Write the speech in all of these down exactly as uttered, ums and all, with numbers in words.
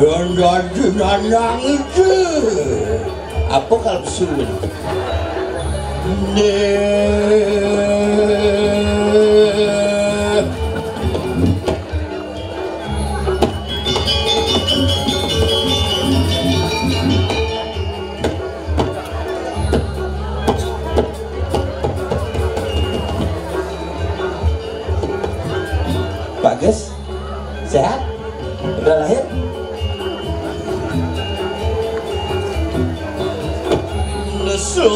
Yang dadi lanang itu apa kalpsul? Nih. Pak Ges, sehat? Udah lahir? Lesu.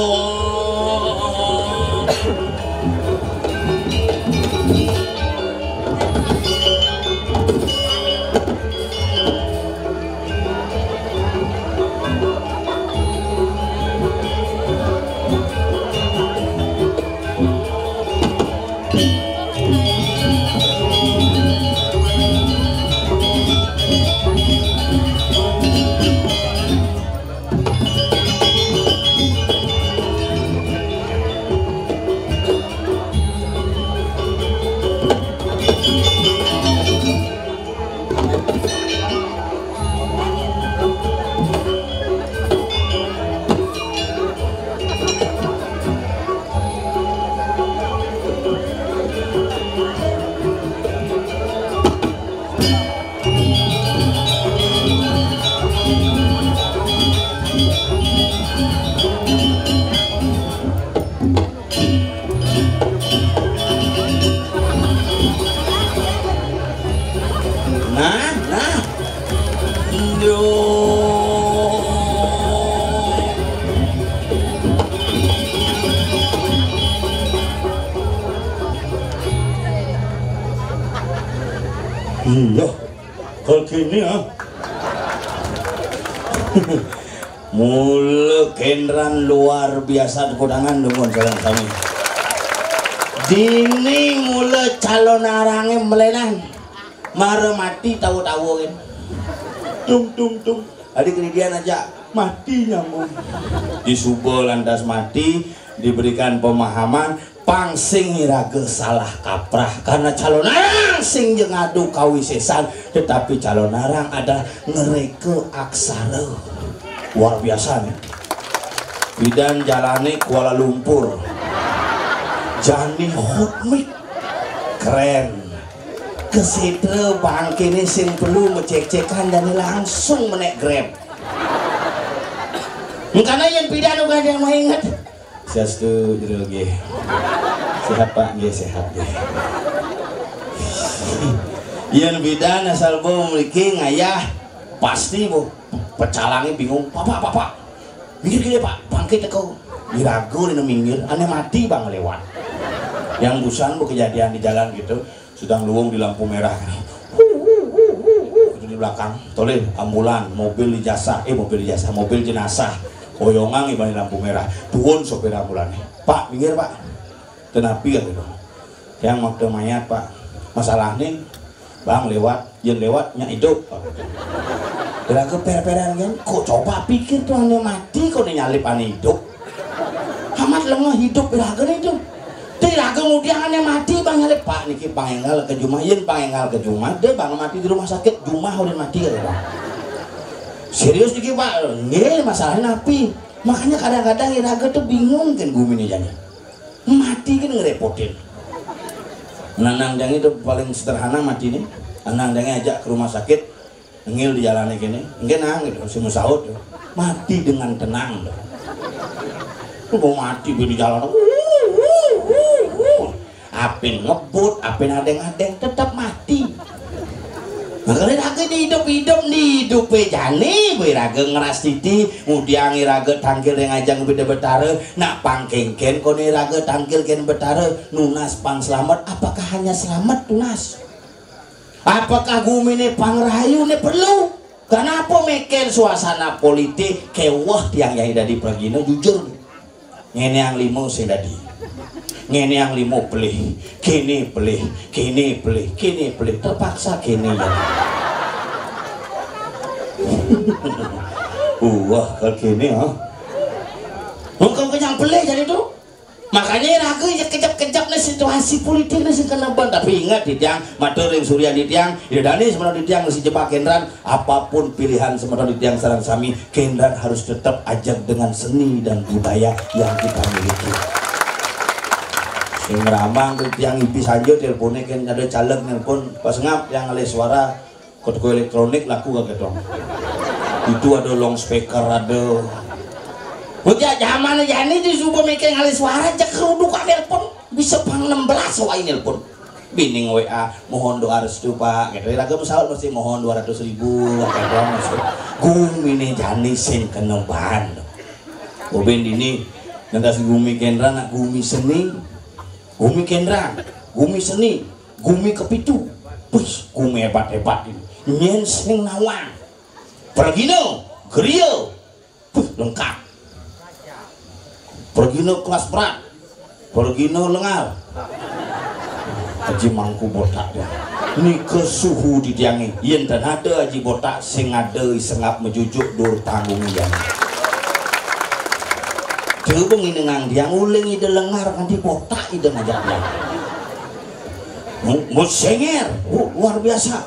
Nah, nah. Duh. Iya, kalau gini ya. Mula genran luar biasa, tepuk tangan dulu, salam sami. Dini mula calonarangé melenan. Mara mati tawa-tawa kan. Tung, tung, tung. Adi keridian aja mati nyambung. Disuba lantas mati, diberikan pemahaman, pang sing iraga salah kaprah karena calonarang sing ja ngadu kawisésan, tetapi calonarang adalah ngereka aksara. Luar biasa nih. Bidan jalané Kuala Lumpur. Jani hot mic. Keren. Kesetra bangkiné sing perlu mecek-cekan dan langsung menek Grab. Mengkana yén pidan uga ada yang mau inget. Sastu jero nggih. Sehat, Pak, nggih sehat nggih. Yén bidan asal bo mriki ngayah pasti bo pecalangé bingung. "Bapak, bapak, minggir gini, Pak, bangkit teko." Diragu dina minggir, ané mati bang lewat. Yang busan bo kejadian di jalan gitu, sedang luwung di lampu merah. Itu di belakang, toleh ambulan, mobil ijazah, eh mobil ijazah, mobil jenazah. Oyongang ibané lampu merah. Tuun sopir ambulané. "Pak, minggir, Pak." "Kenapi?" gitu. "Yang makta mayat, Pak." "Masalahné, bang lewat, yén lewat nyak idup." Iraga per-peran kan, kok coba pikir tuh ané mati, kok né nyalip ané idup. Amat lengeh idup iraga né itu. Ti iraga ngudiang ané mati bang nyalip, "Pak, niki pang énggal ka jumah." "Yén pang énggal ka jumah, deh bang mati di rumah sakit, jumah ulin mati," kata bang. "Serius niki, Pak?" "Nggih, masalahné napi?" Makanya kadang-kadang iraga tuh bingung kan guminé jani. Mati kan ngerepotin. Nanang jani itu paling sederhana mati nih. Nanang jani ajak ke rumah sakit, ngil di jalannya gini, "Nggih, Nang," gitu, si musaut, gitu. Mati dengan tenang, gitu. Lu mau mati di jalan, apin ngebut, apin adeng-adeng, tetap mati. Makanya raga di hidup-hidup, di hidupé jani, boh raga ngeras titi, ngudiang raga tangkil ring ajeng Ida Betara, nak pang kénkén koné raga tangkil kén Betara, nunas pang slamet, apakah hanya slamet tunas? Apakah guminé pang rayu né perlu? Kenapa mékén suasana politik kéweh tiang yang dadi pragina jujur. Ngéné yang lima sing dadi. Ngéné yang lima pelih, kéné pelih, kéné pelih, kéné pelih. Terpaksa kéné ya. Wah, kalau kéné ha. Bukan kenyang pelih jadi tu. Makanya raga ya kejap-kejap nih situasi politik nih sing kena ban. Tapi ingat di tiang, matur ring Surya di tiang, ya dani sebenarnya di tiang si jebak kendran, apapun pilihan semeton di tiang sareng sami, kendran harus tetap ajeg dengan seni dan budaya yang kita miliki. Sing ramang di tiang ipi sanja teleponnya kan ada caleg nelpon, pas ngap yang ngalih suara, kok toko elektronik laku kagak dong. Itu ada loudspeaker, ada. Bocah zaman jani tuh suba mékén ngalih suara, jeg keruduk ada telepon. Bisa pang enam belas wai nelpon. Bini W A, mohon doa restu, Pak. Gitu. Raga pesawat mesti mohon dua ratus ribu, gitu. Guminé jani sing kena ban. Obén dini, nentas gumi kendran, nak gumi seni. Gumi kendran, gumi seni, gumi kepitu. Wis, gumi hebat-hebat ini. Nyén sing nawang. Pragina, geria. Wih, lengkap. Pragina kelas berat. Pragina lengar. Aji Mangku Botak dia. Nika suhu di tiangé. Yén tan ada Aji Botak sing ada sengap majujuk dur panggung yang. Coba nginengang tiang uling ida lengar nganti botak ida ngajak tiang. Mu-, musenger, uh, luar biasa.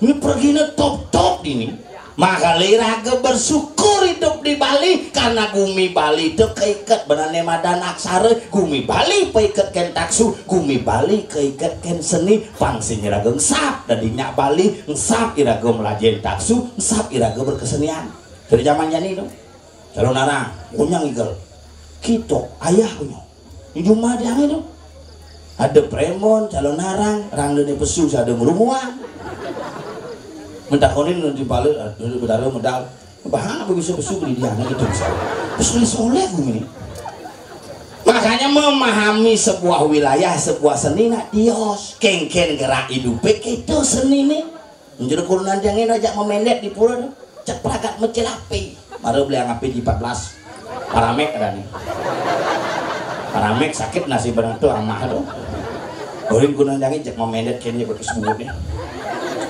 Ini pragina top-top ini. Makanya raga bersyukur hidup di Bali karena gumi Bali itu keiket benane madan aksara, gumi Bali peiket ken taksu, gumi Bali keiket ken seni, pang sing iraga engsap dadi nyak Bali, engsap iraga melajahin taksu, engsap iraga berkesenian. Dari zaman jani itu. Calonarang, kunyang igel. Kito, ayah kunyo. Di rumah dia itu. Ada premon, calonarang, rang dene pesu, sada ngerumuan. Mentakonin di balik, dulu bedara medal. Bahana apa bisa pesu beli dia gitu misalnya. Terus soleh gue ini. Makanya memahami sebuah wilayah, sebuah seni nak dios. Kengken gerak hidup, itu seni nih. Menjadi kurunan tiang ini ajak memendet di pura tu. Cek peragat mecil api. Mara beli yang api di empat belas. Paramek ada nih. Paramek sakit nasi barang tu amah tu. Ulin kurunan tiang ini cek memendet kene bekas bungut ni.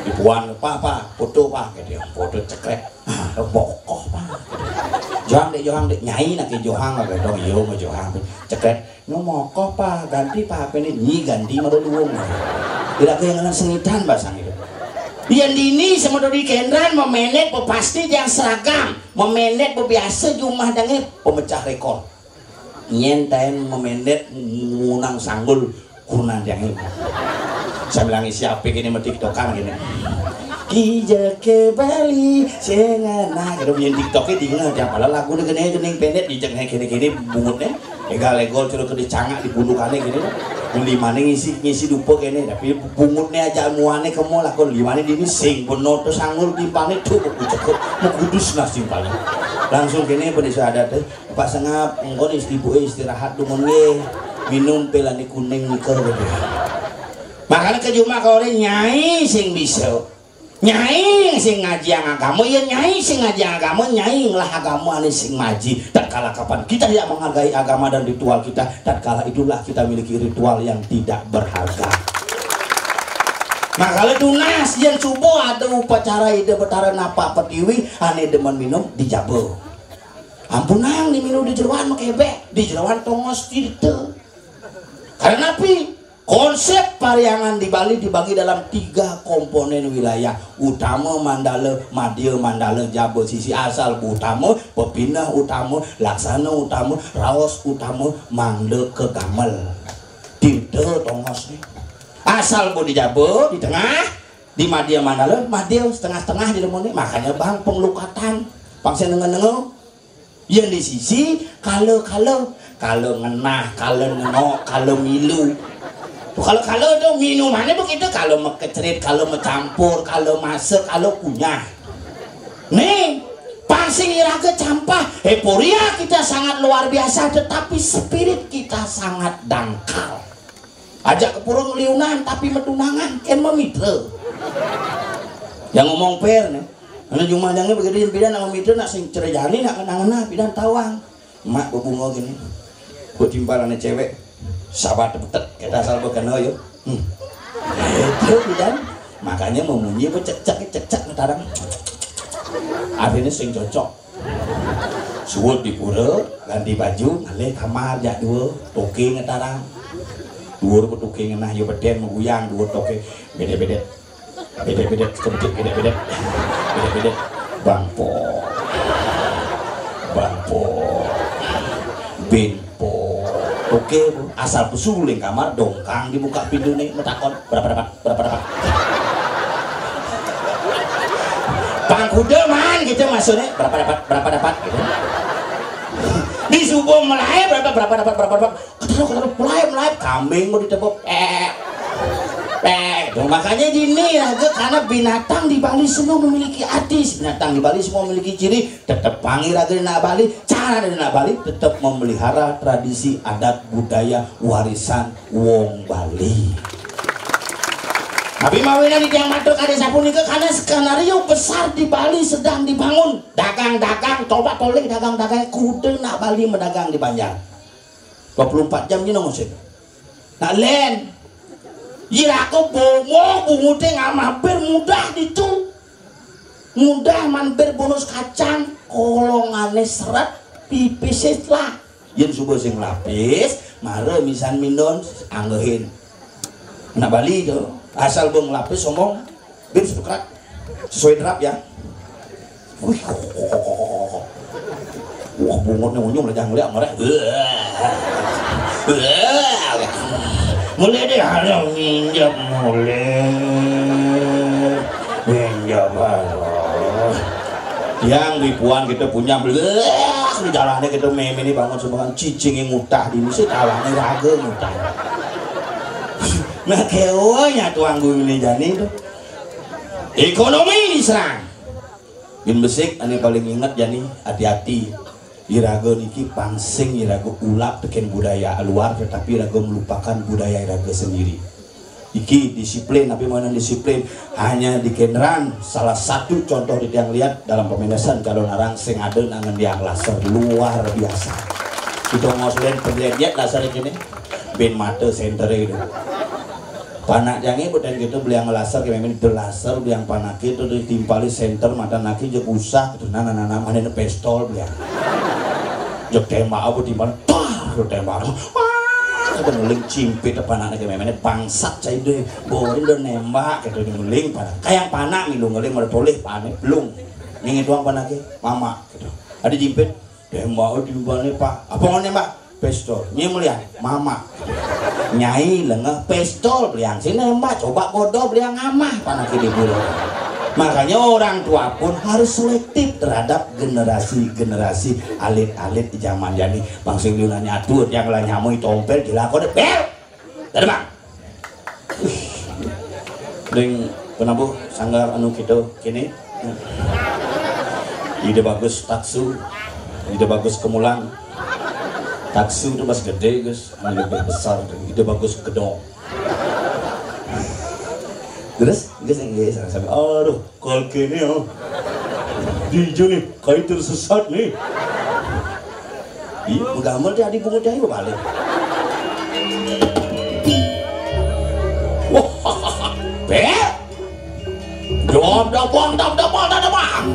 Dipuan apa apa, foto apa, gitu ya. Foto cekrek. Ah, bokoh apa. Johang dek, Johang dek, nyai nak ke Johang, gitu. Iyo, mau Johang. Cekrek. Nyomokoh pa, ganti pa H P ni, nyi ganti mada luung. Iraga yang ngenan sengitan basang itu. Yang dini sama dodi kendran memenet pepasti yang seragam, memenet bebiasa jumah dange pemecah rekor. Nyen taen memenet ngunang sanggul kunan yang ini. Sambil ngisi H P gini metiktokan gini. Kija ke Bali, sengana. Gitu, nyen TikToknya tinggal tiap malam lagu gini gini pendek dijengnya gini gini bungutnya. Egal-egal, curu ke dicangak, di bulukannya gini. Yang limane ngisi, ngisi dupa kene, tapi bungutnya aja muane ke mall, aku limane dini sing beno tu sanggul timpane tu, aku cekut, mau kudus nah simpalnya. Langsung kene, pada saya ada teh, Pak Sengap, engkau nih ibu istirahat dulu nge, minum pelani kuning nika gitu. Makanya ke jumah kau orang nyai sing bisa. Nyai sing ngajiang agama, ya nyai sing ngajiang agama, nyai ngelah agama ane sing ngaji. Tatkala kapan kita tidak menghargai agama dan ritual kita, tatkala itulah kita miliki ritual yang tidak berharga. Nah, kalau tunas, yang subuh ada upacara Ida Betara Napa Petiwi, ane demen minum, dijaba. Ampunang diminum di jeroan makebek, di jeroan tongos tirta. Karena api? Konsep Pariangan di Bali dibagi dalam tiga komponen wilayah utama, Mandala, Madya Mandala, Jaba Sisi. Asal utama, pepineh utama, laksana utama, raos utama, mangda kegamel. Tirta tongos ni. Asal bu di Jaba, di tengah, di Madya Mandala, Madya setengah-setengah di lemone. Makanya bang pengelukatan, bangsa nengah-nengah. Yang di sisi kala-kala, kala ngenah, kala ngenok, kala milu. Kalau kalau itu minumannya begitu, kalau mekecrit, kalau mencampur, kalau masuk, kalau kunyah. Nih, pang sing iraga campah, euforia kita sangat luar biasa, tetapi spirit kita sangat dangkal. Ajak ke pura liunan tapi metunangan, kan mamitra. Yang ngomong per nih. Karena jumah jangnya begitu, yang pidan nama mitra nak sing cerejani, nak ngena-ngena pidan tawang. Mak bebunga gini. Buat timpal anak cewek. Sabar tepetet, kita asal bekena yo. Hmm. Itu pidan. Makanya memunyi apa cek-cek, cek-cek ngetarang. Artinya sing cocok. Suwud di pura, ganti baju, ngalih kamar jak dua, toke ngetarang. Dua rupa toke ngenah yo beden meguyang dua toke. Beda-beda. Beda-beda, kebetik beda-beda. Beda-beda. Bangpo. Bangpo. Bin Po. Oke, Bu. Asal pesuling kamar, dongkang dibuka pintu nih, metakon, "Berapa dapat? Berapa dapat?" Pangkuda man gitu maksudnya, "Berapa dapat? Berapa dapat?" Gitu. Di subuh mulai berapa, berapa dapat, berapa dapat? Ketemu, ketemu, mulai, mulai, kambing mau ditebok, eh, eh. Tuh, makanya gini ya, karena binatang di Bali semua memiliki artis, binatang di Bali semua memiliki ciri, tetap panggil aja anak Bali, cara dari anak Bali tetap memelihara tradisi adat budaya warisan wong Bali. Tapi mawina di tiang matur kali sapunika karena skenario besar di Bali sedang dibangun. Dagang-dagang, coba toleh dagang-dagang kuda nak Bali mendagang di Banjar. Dua puluh empat jam gini ngusip. Nah, len. Yirako bomo bunguting amapir mudah ditu. Mudah mampir bonus kacang, kolongane seret, pipis lah. Yen suba sing lapis, mara misan mindon anggehin. Anak Bali itu, asal bang lapis sombong, bin sepekerat. Sesuai derap ya. Wih, wah bungutnya unyung lah jangan lihat mereka. Mulai deh halo minjam mulai minjam halo. Yang ribuan kita punya belak di jalannya kita meme ini bangun sembangan cicing yang ngutah di mesti talangi raga ngutah. Nah kewanya tuang gue ini jani itu ekonomi diserang. Bin besik ane paling inget jani hati-hati. Iraga niki pangsing iraga ulap teken budaya luar tetapi iraga melupakan budaya iraga sendiri. Iki disiplin tapi mana disiplin hanya dikeneran salah satu contoh di tiang lihat dalam pementasan calon arang sing ada nangen tiang laser luar biasa. Kita ngoselin penjeliat laser ini bin mata center itu. Panak jange beten gitu beliang laser kayak memang itu laser beliang panake itu ditimpali center mata naki jek usah gitu nah nah nah nah mana pistol beliang jek tembak apa timpal tar lu tembak wah kita nguling cimpit apa anaknya kayak memang bangsat saya itu bawa udah nembak gitu nguling pada kayak panak milu nguling mau toleh panik belum ini doang panake mama gitu ada jimpit Tembak di balik pak. Apa ngene pak? Pistol. Ini mulia. Mama. Nyai lengah pistol beliang sini mbak coba bodoh beliang amah panak di bulu. Makanya orang tua pun harus selektif terhadap generasi-generasi alit-alit di zaman jadi. Bang sing nanya tuh yang lah nyamui tompel dilakon bel. Ada bang. Ning penabuh sanggar anu kita kini. Ide bagus taksu, ide bagus kemulan. Taksu itu mas gede guys, anu lebih besar. Ide bagus gedong. Terus guys yang guys sampai aduh kalau kini ya. Di juni kayak tersesat nih. Iya, udah amat ya dipungut ya balik. Wah, be. Dom dom bong dom dom bong dom dom bong.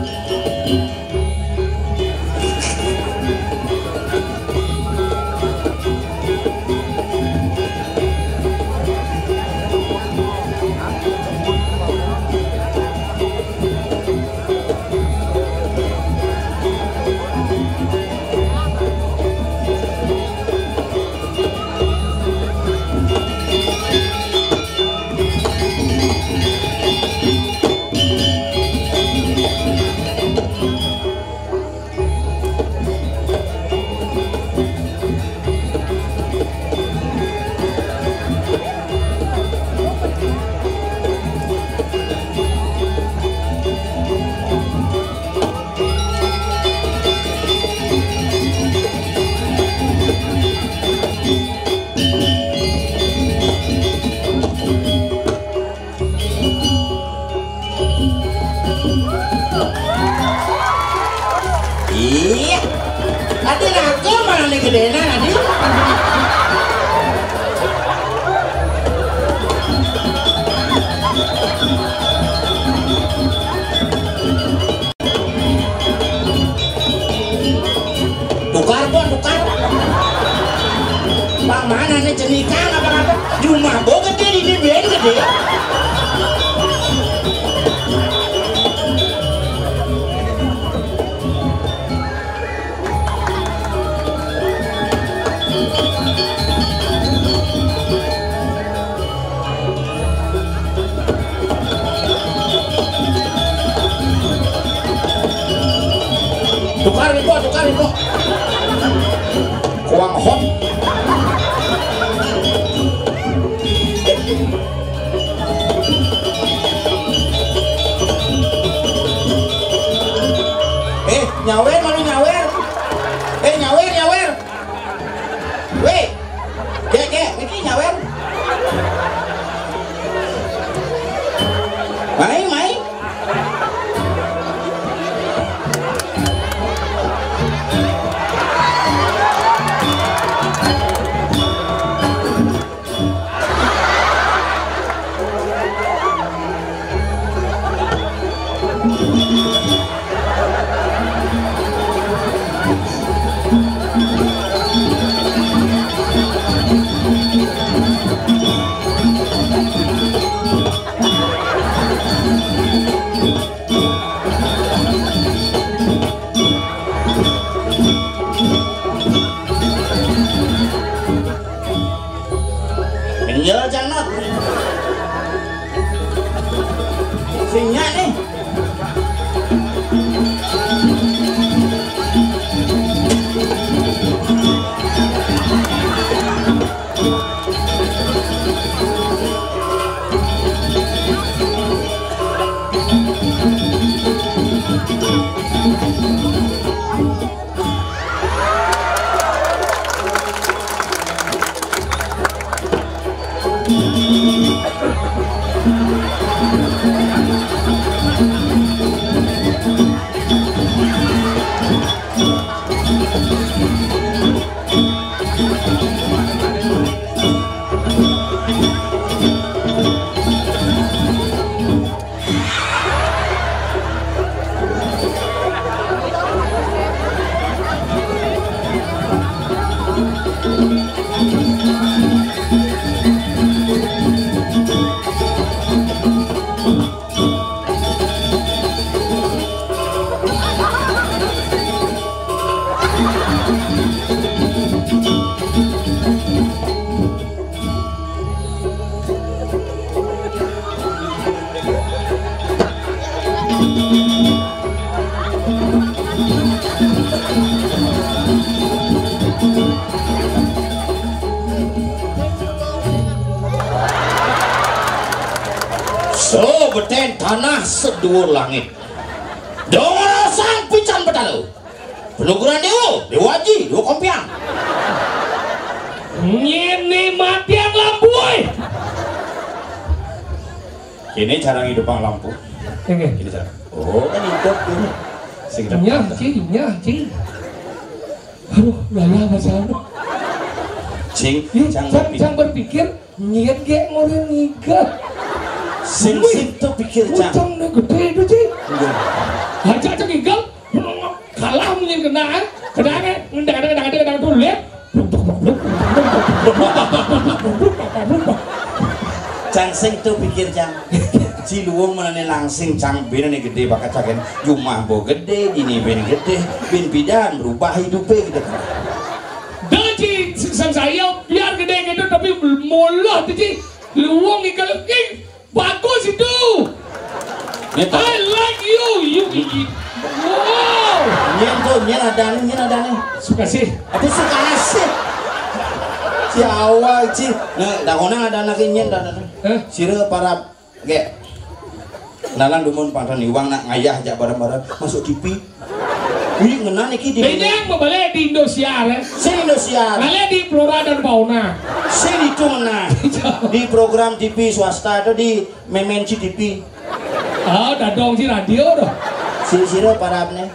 Cenikan apa-apa? Jumah bo gedé, dini bén gedé. Tukar nih, Pok, tukar nih, Pok. Kuang hot. Eh, nyawer, malu nyawer. Eh, nyawer, nyawer. Wéh, Gék, Gék, niki nyawer. Mai, mai. Iya, Cang Not. Sing nyak nih. Sebeten tanah seduur langit. Dong rosang pican betalo. Penuguran Dewa, Dewa Aji, Dewa Kompiang. Nyén né matiang lampu, euy. Kéné cara ngidupang lampu. Kéné cara. Oh, kan hidup tuh. Sing hidup. Nyah, Cing, nyah, Cing. Aduh, lelah bahasa anu. Cing, Cang, Cang berpikir. Nyén gé ngoréng ngigel. Sing, sing tuh pikir, Cang. Ucang né gedé itu, Cing. Iya. Aja tuh ngigel. Kalah mungkin kena, eh. Kena, eh. Ngendang, ngendang, ngendang, ngendang, tuh, lihat. Cang sing tuh pikir, Cang. Ciluwung manané langsing, Cang, bénné gedé bakat cagén. Jumah bo gedé, dini bén gedé, bén pidan berubah hidupé gitu. Dah, Ci, sang saya biar gedé gitu, tapi moloh tuh, Ci. Luwung ikel, ih, bagus itu. Gitu. I like you, you, you. Wow. Nyén tuh, nyén adané, nyén adané. Suka sih. Apa suka sih? Si awal, Ci. Nah, dah konang adané nyén, adané. Hah? Sira para Gé. Kenalan dumun pantun iwang nak ngayah jak bareng-bareng masuk T V. Wih, ngenan iki di Benyang bebalé di Indosiar, eh. Sing Indosiar. Ngalih di Flora dan Fauna. Sing itu ngenan. Di program T V swasta itu di Memen C T V. Ah, dadong si radio tuh. Sing sira parabné.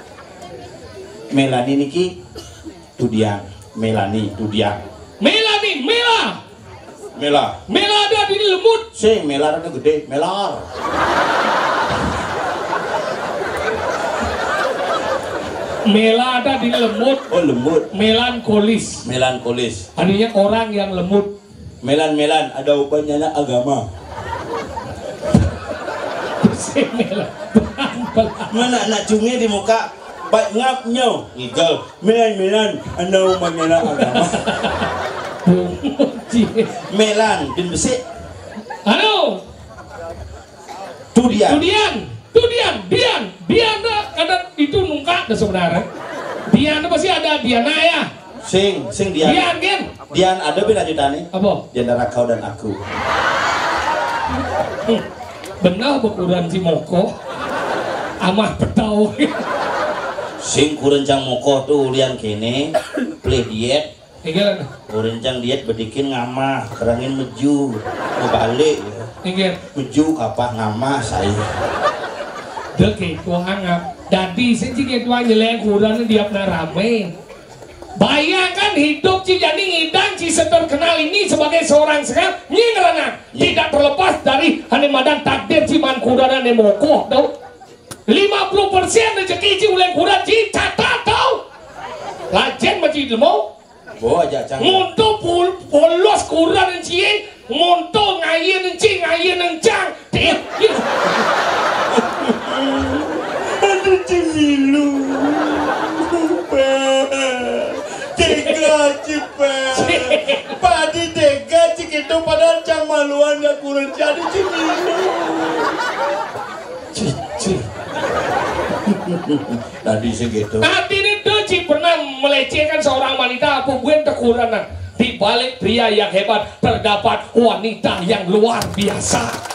Melani niki Tudian, Melani, Tudian. Melani, Mela. Mela. Mela ada di lemut. Sing, Mela ada gedé, Melar. Mela ada di lemut. Oh, lemut. Melankolis. Melankolis. Artinya orang yang lemut. Melan, melan, ada uban nyana agama. Melan. Mana anak cungé di muka, baik ngap nyau, ngigel. Melan, melan, ada uban nyana agama. Melan, din besik. Anu. Tudian. Tudian. Tudian, Dian, Dian, ada itu nungkak dah sebenarnya. Dian apa sih ada Diana ya? Sing, sing Dian. Dian, Dian. Dian ada bin ajudané. Apa? Di antara kau dan aku. Hmm. Benar bekuran si Moko. Amah petau. Sing kurencang Moko tuh ulian kéné, pelih diet. Inggih. Kurencang diet bedikin ngamah, kerangin meju, ngebalik ya. Inggih. Meju kapah ngamah saya. Dek itu anggap. Dadi sing cik itu nyeleng kurang diap narame. Bayangkan hidup Ci Jani ngidang Ci seterkenal ini sebagai seorang sekar nying renang. Iya. Tidak terlepas dari ané madan takdir Ci man kudaran né mokoh tau. Lima puluh persen rezeki Ci uleng kudan Ci catat tau. Lajén mah Ci lemo. Bo aja cang. Nguntuh pul-, polos kudan Ci, nguntuh ngayin Ci, ngayin encang. Tip. Aduh, Ci milu. Tega, Ci, Pak. Padi tega, Ci, gitu, padahal cang maluan gak kurang jadi, Ci milu. Cici. Tadi segitu. Artinya tuh Ci pernah melecehkan seorang wanita apa buin tekuranan. Di balik pria yang hebat terdapat wanita yang luar biasa.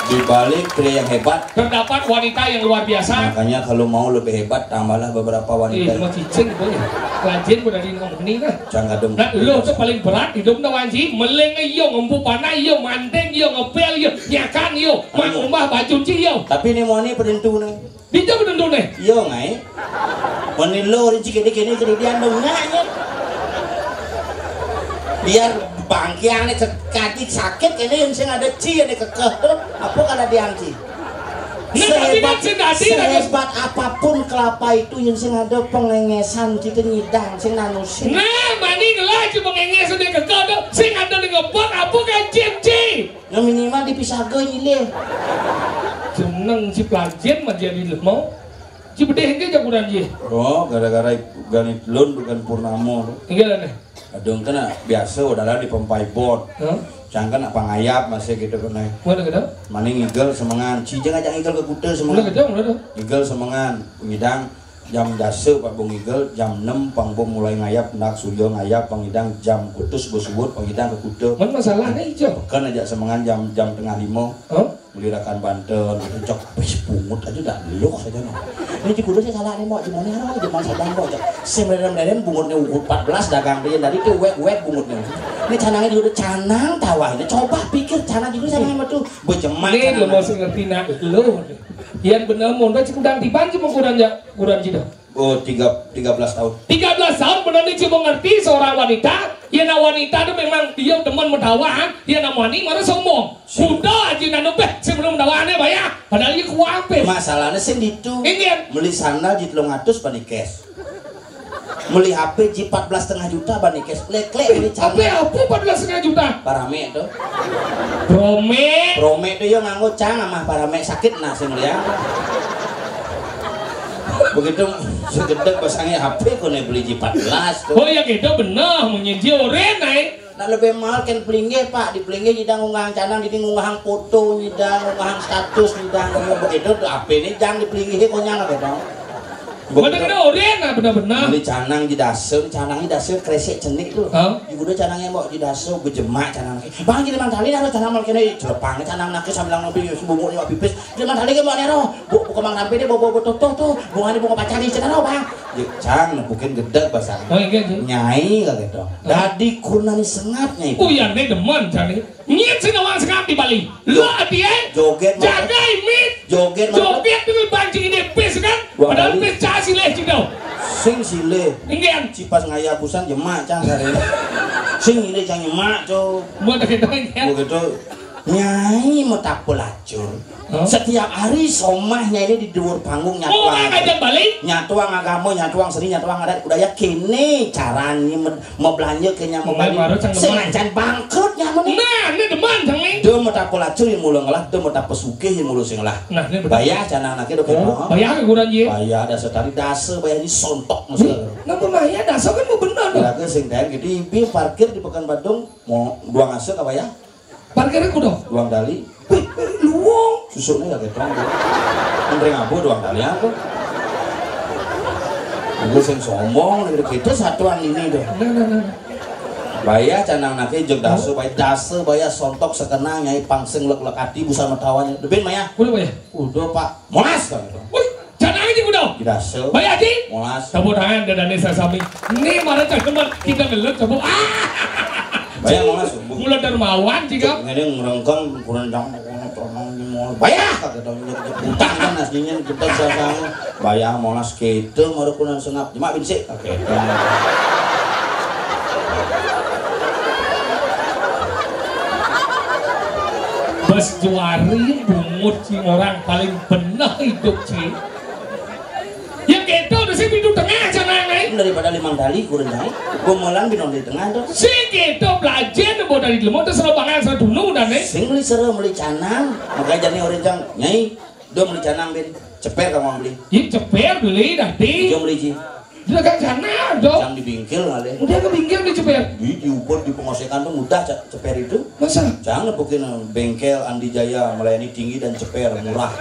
Di balik pria yang hebat terdapat wanita yang luar biasa. Makanya kalau mau lebih hebat, tambahlah beberapa wanita. Ih, cuma cicing itu ya. Rajin udah di ngomong nih nah. Jangan dong. Nah, lo tuh paling berat hidup tuh Wanji. Meleng iyo, ngempu panah iyo, mandeng iyo, ngepel iyo, nyakan iyo, mang umbah baju ci iyo. Tapi ini mau nih penentu nih. Dija penentu nih. Iyo ngai. Meni lo rinci kene kene kene dia dong ngai. Biar bangkiang nih kaki sakit ini yang sing ada ci ini kekeh tuh. Apa kada diangci? Sehebat, sehebat apapun kelapa itu yang sing ada pengengesan kita nyidang sing nanusin. Nah, mani ngelah ci pengengesan dia kekeh tuh, sing ada di ngebot apa kan ci? Nah minimal dipisah ke nyilih. Jeneng ci pelajen mah jadi lemau. Ci bedeh ke jaguran ci. Oh, gara-gara ganit lun bukan purnamo. Enggak lah nih. Aduh, kena biasa udah lah di pempai bot. Hah? Cang kena pangayap masih gitu kena. Mana kena? Mani ngigel semengan. Ci jeng aja ngigel ke kuta semengan. Mana kena? Mana kena? Ngigel semengan. Ngidang jam dasa Pak Bung Igel, jam enam Pang Bung mulai ngayap, ndak surya ngayap, pangidang jam kutus besuut, pangidang ke kuta. Mana masalah nih, Jo? Kan aja semengan jam jam tengah lima. Hah? Melirakan banten, gitu. Cok, wis pungut aja dah, leluk saja no. Ini di kuda saya salah nih, mau gimana ya, zaman sadang kok, cok. Saya merem-merem bungutnya ukur empat belas dagang dia, dari itu wek-wek bungutnya. Ini canangnya juga udah canang tawa ini. Coba pikir canang itu sama sama tuh, berjemak. Ini lo mau ngerti nak lo. Yang benar mau, udah cukup dan tiban cuma kurang ya, kurang cida. Oh, tiga, tiga belas tahun. Tiga belas tahun benar nih cuma ngerti seorang wanita. Ya nah wanita tuh memang dia teman mendawa, dia namanya mana sombong. Kuda aja nanu peh sebelum dawaannya bayar. Padahal dia kuape. Masalahnya sih itu. Ingin. Beli sandal di telung atus panikes. Beli H P ji empat belas setengah juta bani cash, lek-lek beli Apa cang. Apa empat belas setengah juta? Parame tuh. Prome. Prome tuh yo nganggo cang amah parame sakit nah sing liang. Begitu segedeg pasangnya H P kone beli ji empat belas tuh. Oh ya gitu bener, mungkin ji oren naik. Nak lebih mahal kan pelinggih, Pak. Di pelinggih nyidang ngunggahang canang, jadi ngunggahang foto, nyidang ngunggahang status, nyidang begitu tuh H P ini jangan di pelinggih konyang apa dong. Bener-bener oren nah bener-bener. Beli canang di dasa, canang di dasa kresek cenik tuh. Hah? Di kuda canangnya mau di dasa, gejemak canang. Bang, jadi mantali harus canang malah kena celepang, canang nakis sambil ngopi, bunguknya pipis. Jadi mantali ke mana roh? Bu, buka mang rampe deh, bawa bawa tuh tuh, bunga bunga pacar di sana, Bang. Ya, cang, nepukin gedeg bahasa. Oh, iya, iya. Nyai kagak dong. Hah? Dadi kunani sengatnya itu. Oh, ya, ini demen, cang. Nyit sing nawang sekap di Bali. Lu ati, eh? Joget, jaga imit. Joget, joget dengan banci ini pis kan? Dua kali. Padahal pis cah silih cing tau. Sing silih. Inggian. Cipas ngaya busan jemak cang sare. Sing ini cang nyemak, Cok. Buat kita inggian. Begitu. Nyai mutapa lacur. Hah? Setiap hari somah nyai ini di dhuwur panggung. Oh, nyatuang ngajak balik? Nyatuang agama, nyatuang seni, nyatuang adat budaya. Kéné carané me-, mablanja kenya. Mulai mabalik. Baru cang sing demen. Ngancan bangkrut nyaman nih. Nah, ini demen cang nih. Da mutapa lacur yén mula ngelah, da mutapa sugih yén mula sing ngelah. Nah, ini bener. Bayah canang anaké da. Oh, kéto. Bayah kuburan yé. Bayah dasa tali, dasa bayah ini sontok. Ih, maksudnya. Napa bayah dasa kan mau bener tuh. Raga sing taén gitu, ibi parkir di Pekanbaru, mau dua ngasa ka bayah. Parkirnya kudu. Duang tali. Wih, wih, luwung. Susuknya ya ketong. Menteri ngabo duang tali apa? Aku sing sombong, gitu, gitu satuan ini deh. Nah, nah, nah. Bayah canang anaké jeng dasa, bayah dasa, bayah sontok sekenang nyai pangsing lek-lek ati busan matawa. Depin maya. Kudu bayah. Udah, Pak. Molas, kan gitu. Wih, jangan aja udah. Tidak se. Bayar, Ji. Molas. Tepuk tangan dadané sasami. Ini mana cak teman kita ngelut coba. Ah. Bayar molas, Bu. Mula dermawan, Ji, kan? Ngene ngerengkeng kurang jang, kurang tolong di mall. Bayar, kata dong, utang kan aslinya kita sasami. Bayar molas kéto, maru kunan sengap. Cuma binsik. Oke. Bos Juari bungut, Ci, orang paling beneh hidup, Ci. Ya kéto, udah sing pintu tengah sana, Ngai. Daripada limang tali kurang, Ngai. Gomolan binong di tengah tuh. Sing kéto belajar, boh dari lemo, terus robangan sana dulu, dan, Ngai. Sing beli sero, beli canang. Makanya jadi orang jang, Nyai. Da meli canang, Bin. Ceper kamu beli. Ih, ceper beli nanti. Jom beli, Ji. Dagang canang, dong. Yang di bingkil ngalih. Udah ke bingkil di ceper. Di, di Ubud, di Pengosekan tuh mudah, Cak, ceper itu. Masa? Jangan nepukin bengkel Andi Jaya melayani tinggi dan ceper murah.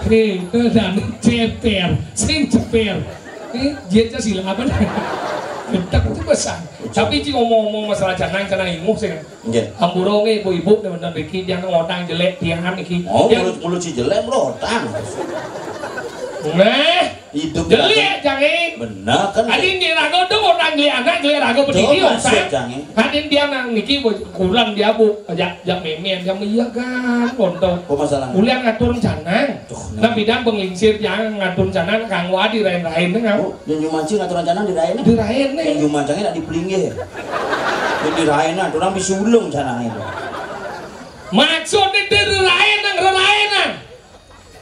Nih, itu dan ceper, sing ceper. Ini dia silang apa nih? Bentak itu pesan. Tapi, Ci, ngomong-ngomong masalah canang, canang inguh sing. Nggih. Ampura nggih, ibu-ibu, nek wonten mriki tiyang ngotang jelek tiangan iki. Oh, tiyang mulut, mulut si jelek, mlotang. Nah, hidup jelek, jange. Bener, kan? Adi nggih raga tuh ngotang jelek anak, jelek raga pendidik, maksud, jange. Adi tiyang nang niki, Bu, kurang dia, Bu. Jak, jak memen, jak iya kan, kontong. Apa masalah? Ulian ngatur rencana. Tuh, nah, nah. Bidang penglingsir tiyang ngatur rencana kang wadi rain-rain, kan? Oh, yang jumanci ngatur rencana di rain, kan? Di rain, nih. Yang jumanci nak di pelinggih. Yang di rain, nah, orang bisa ulung rencana itu. Maksudnya di rain, nang rain, nang.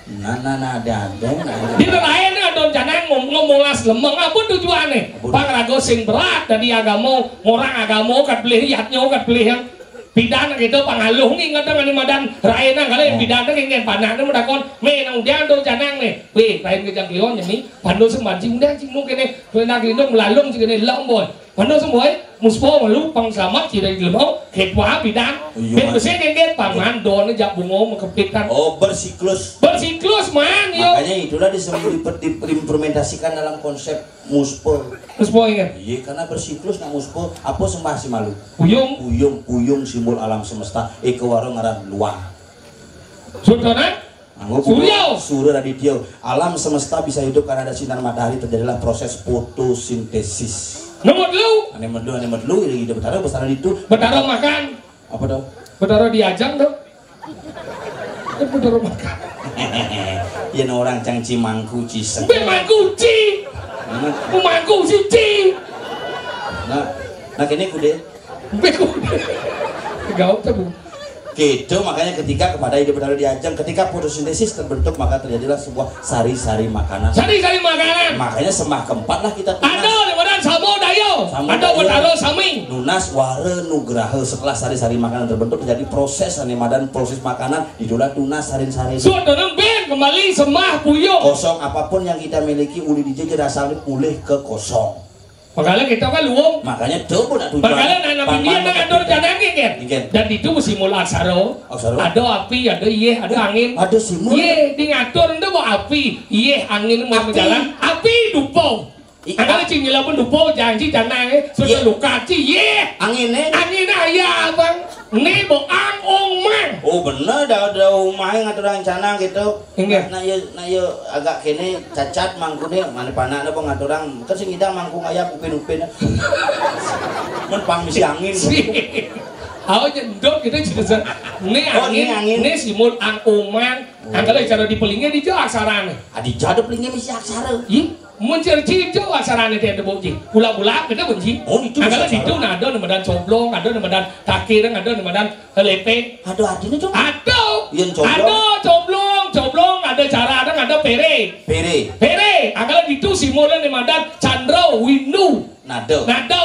Nah, nah, nah, ada, ada, nah, ada. Di rain, nang, ada rencana ngom-, ngomolas lemeng. Apa tujuannya? Apa? Pang raga sing berat dari agama, orang agama, kat beli, yatnya, kat beli, yang pidan gitu, pangaluh nih, kadang ada madan rain, nang, kalau yang pidan, nang, ingin panak, nang, mudakon, me, nang, udah, ada rencana, nih. Weh, rain kejang kliwon, nih. Pandu sing mancing, udah, cing, nung, kene, kena, kena, melalung, cing, kene, lom, boy. Mana semua, eh? Muspo malu pang selamat tidak di lemau, ketua bidang. Iya, ben Mas. Besi dengdet, paman, don, jak bungo, mekepit kan. Oh, bersiklus. Bersiklus, man, yo. Makanya itulah disebut, diimplementasikan dalam konsep muspo. Muspo, iya. Iya, karena bersiklus nak muspo, apa sembah si malu? Puyung. Puyung, puyung simbol alam semesta. Eka waro ngaran luang. Sultanan? Anggo Surya. Surya Raditya. Alam semesta bisa hidup karena ada sinar matahari, terjadilah proses fotosintesis. Nomor telu. Ane medlu, ane medlu, ya, ide Betara, Betara itu. Betara makan. Apa tuh? Betara diajang tuh. Kan Betara makan. Yen orang cang cimangku ciseng. Be mangku ci. Nah. Mangku siji. Nah, nah kene kude. Be kude. Gaul tuh, Bu. Gitu, makanya ketika kepada hidup berada di ajang, ketika fotosintesis terbentuk, maka terjadilah sebuah sari-sari makanan. Sari-sari makanan. Makanya sembah keempat lah kita tunas. Ada di badan Samo Dayo. Samo Ada Dayo. Betara Sami. Nunas wara nugraha. Setelah sari-sari makanan terbentuk, terjadi proses ane madan proses makanan, itulah tunas sari-sari. Suat dalam ben kembali sembah puyung. Kosong apapun yang kita miliki, uli dijejeh asal pulih ke kosong. Makanya kita kan luwung. Makanya coba nak tujuan. Makanya nak nabi dia nak atur jangan kan? Nggih. Dan itu mesti mula aksara. Aksara. Ada api, ada iyeh, ada angin. Ada simul. Iyeh, di ngatur ndak mau api, iyeh, angin mau berjalan. Api dupa. I-, angkara cing nyela pun dupa janji janang, eh. Sudah luka ci, iyeh. Angin, eh. Angin ayah abang. Ni bo ang ong mang. Oh bener dah, ada umah ngatur rencana gitu. Inggih. Nah, iya, nah, iya agak kene cacat mangkune, mana panakne apa ngaturang, kan sing ngidang mangkung ayam upin-upin. Men pang misi angin. Ayo nyendot gitu cerita. Ini Oh, ini angin, angin. Ini simul ang oman. Oh. Angkara cara dipelingnya di jauh aksarane. Adi jada pelingnya misi aksara. Ih, Mun cerci jo asarane te debo ji. Ulak-ulak kita benci. Oh, itu. Angkala bisa ditu cara. Nah, ada nu madan coblong, ada nu madan takir, ada nu madan lepe. Ada artinya, Cok? Ada. Yen coblong? Ada coblong, coblong, ada cara, ada, ada pere. Pere. Pere. Angkala ditu simbolan nu madan candra, windu. Nada. Nada.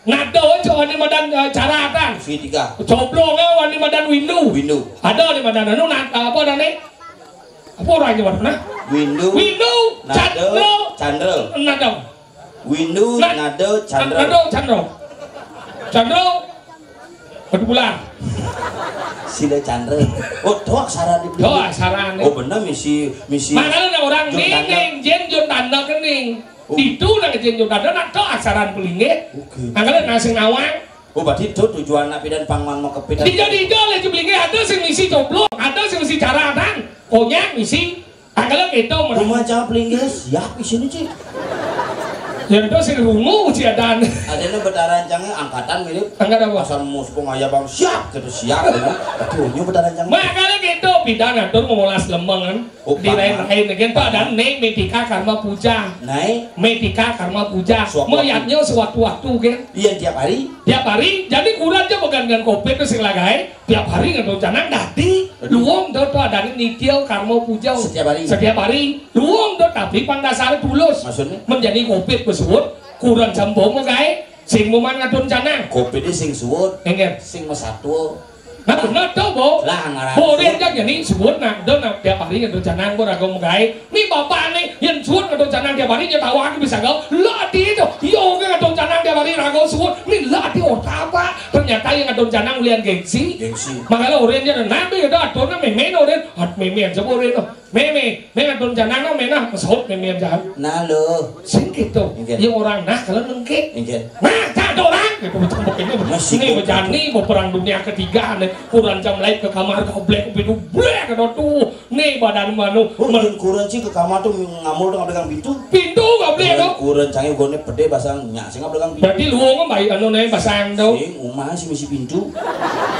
Nada aja wani madan, eh, cara atan. Segitiga. Coblong, eh, wani madan windu. Windu. Ada nu madan anu, na-, apa adané? Apa orangnya warna? Windu. Windu, nada, candra. Candra. Nada. Windu, na-, nada, candra. Nada, candra. Candra. Aduh, bulan. Sila candra. Oh, doa saran di. Doa saran. Oh, bener, misi, misi. Makanya orang Jun Tanda. Ning, ning, Jin Jun Tanda kening. Oh. Ditu nang Jin Jun Tanda, nang to asaran pelinggih. Oke. Angkala nang sing nawang. Oh, berarti itu tujuan anak pidan pangwan mau kepit. Dija-dija lé pelinggih, ada sing misi coblong, ada sing misi cara atan. Konyang misi. Angkala kéto, Mas. Rumah cang pelinggih siap isine, Cik. Ya, itu sing rungu, Cik, adan. Adanya betaran cangnya angkatan mirip. Angkat apa? Asal mus pengaya bang siap gitu, siap gitu. Tapi unyu betaran cang. Makanya gitu, pidan atur memolas lemeng kan. Oh, dirain-rain, kan, Pak, dan naik metika karma puja. Naik? Metika karma puja. Sewaktu-waktu. Mayatnya sewaktu-waktu, kan. Iya, tiap hari? Tiap hari. Jadi, kuran aja bagantian covid itu sing lagae. Tiap hari ngadon canang dadi. Aduh. Luung to, to adané nitya karma puja. Setiap hari? Setiap hari. Luung to, tapi pang dasaré tulus. Maksudnya? Menjadi covid besuut, kuran jam bomo gaé. Sing muman ngadon canang. Covid sing suut. Enggak. Sing masatwa. Nah, bener to, Bo. Lah, ngarang. Bo, yen jani suut, nah, do, nah, tiap hari ngadon canang, Bo, raga megaé. Ni bapakné, yen suut ngadon canang tiap hari, nyetawake bisa gaul. Lah, ati to. Yo, ngadon canang tiap hari, raga suut. Ni lah, ati otak apa? Ternyata yang ngadon canang ulian gengsi. Gengsi. Makanya orang yen nabi ada aturnya, mémé, orang. At mémé aja, orang. Mémé, mémé ngadon canang, mémé nah, mesut mémé aja. Nah, lo. Sing gitu. Nggih. Ya orang nah, kalau nengke. Nggih. Nah, tak ada orang. Gitu, betul, begini. Masih ini gitu. Bejani, mau perang dunia ketiga, nih. Kuran jam lain ke kamar, goblek, pintu, blek, ada tuh. Nih, badan manu. Oh, mer- kuran sih ke kamar tuh ngamul tuh nggak pegang pintu. Pintu, goblek, tuh. Kuran canggih, gue nih pede, basang, nyak, sih nggak pegang pintu. Berarti lu ngomong baik, anu, nih, basang, tuh. Sing, umah sih misi pintu.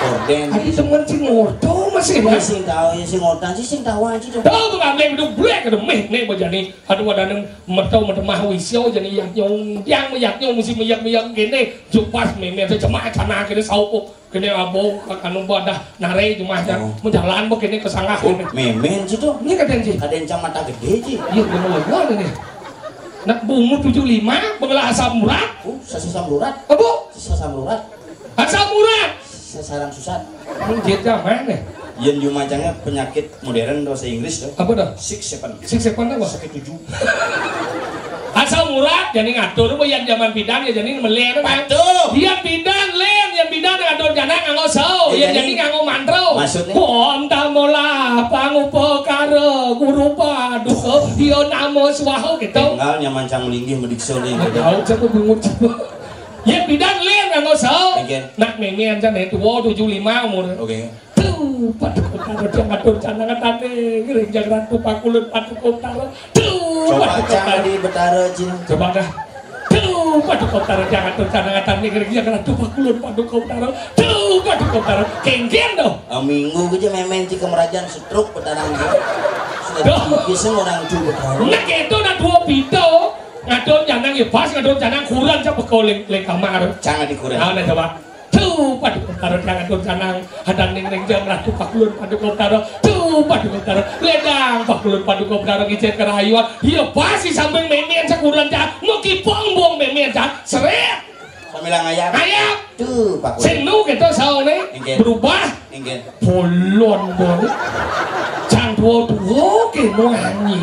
Korden. Tadi teman sih ngoto, masih, Mas. Sing tahu, ya, sing ngotan sih, sing tahu aja, tuh. Tuh, tuh, goblek, pintu, blek, ada meh, nih, bejani. Aduh, ada nang mertau mertemah wisyo, jadi yak nyong, yang yak nyong mesti meyak-meyak gini, jupas mémé aja cemak canang gini, saupo gini, abo, anu, badah, nare, cuma aja. Oh. Menjalan, bo, gini, kesangah, oh, gini. Mémé, sih, tuh. Ini kadang, sih. Kadang cang mata gede, sih. Iya, bener, bener, nih. Nak bungu tujuh lima, mengelah asam urat. Oh, sasi asam urat. Apa? Sasi asam urat. Asam urat. Sasaran susah. Ini dia zaman, nih. Yen jumacangnya penyakit modern bahasa Inggris tuh. Apa dah? Six seven. Six seven apa? Sakit tujuh. Asam urat, jadi ngatur, apa yang zaman pidan ya, jadi melé, kan? Patuh. Yang pidan, lén, yang pidan ngatur jana nganggo sao, ya, yang jadi jadi nganggo mantra. Maksudnya? Om tamola pangupakara guru paduka, dia namo swaha gitu. Tinggal nyaman cang linggih mediksa nih, gitu. Tahu siapa bungut siapa? Yang pidan, lén, nganggo sao. Nggih. Nak mémé aja nih, tua tujuh lima umur. Oke. Duh, Paduka Betara, dia ngatur canang atané, ngiring Jang Ratu Pakulun Paduka Betara. Duh, coba Paduka Betara. Di Betara, Cing. Coba dah. Duh, Paduka Betara, dia ngatur canang atané, ngiring Jang Ratu Pakulun Paduka Betara. Duh, Paduka Betara. Kéngkén, doh. Ah, minggu aja mémén, Cing, kemerajan stroke Betara, Cing. Sudah. Duh. Bisa orang tuh Betara. Nah, gitu, nah, dua pito. Ngatur canang, ya, pas ngatur canang, kuran, coba kau leng, leng kamar. Jangan dikuran. Nah, nah, coba. Duh, Paduka Betara, dia ngatur canang. Hadan ning ring jam Ratu Pakulun Paduka Betara. Duh, Paduka Betara. Ledang Pakulun Paduka Betara ngicén kerayuan. Iya, pas di samping mémén sakuran, cak. Mekipong buang mémén, cak. Seret. Sambil ngayap. Ngayap. Duh, Pakulun. Sing nu gitu saone. Inggih. Berubah. Inggih. Bolon, bolon. Cang tua-tua ke wangi.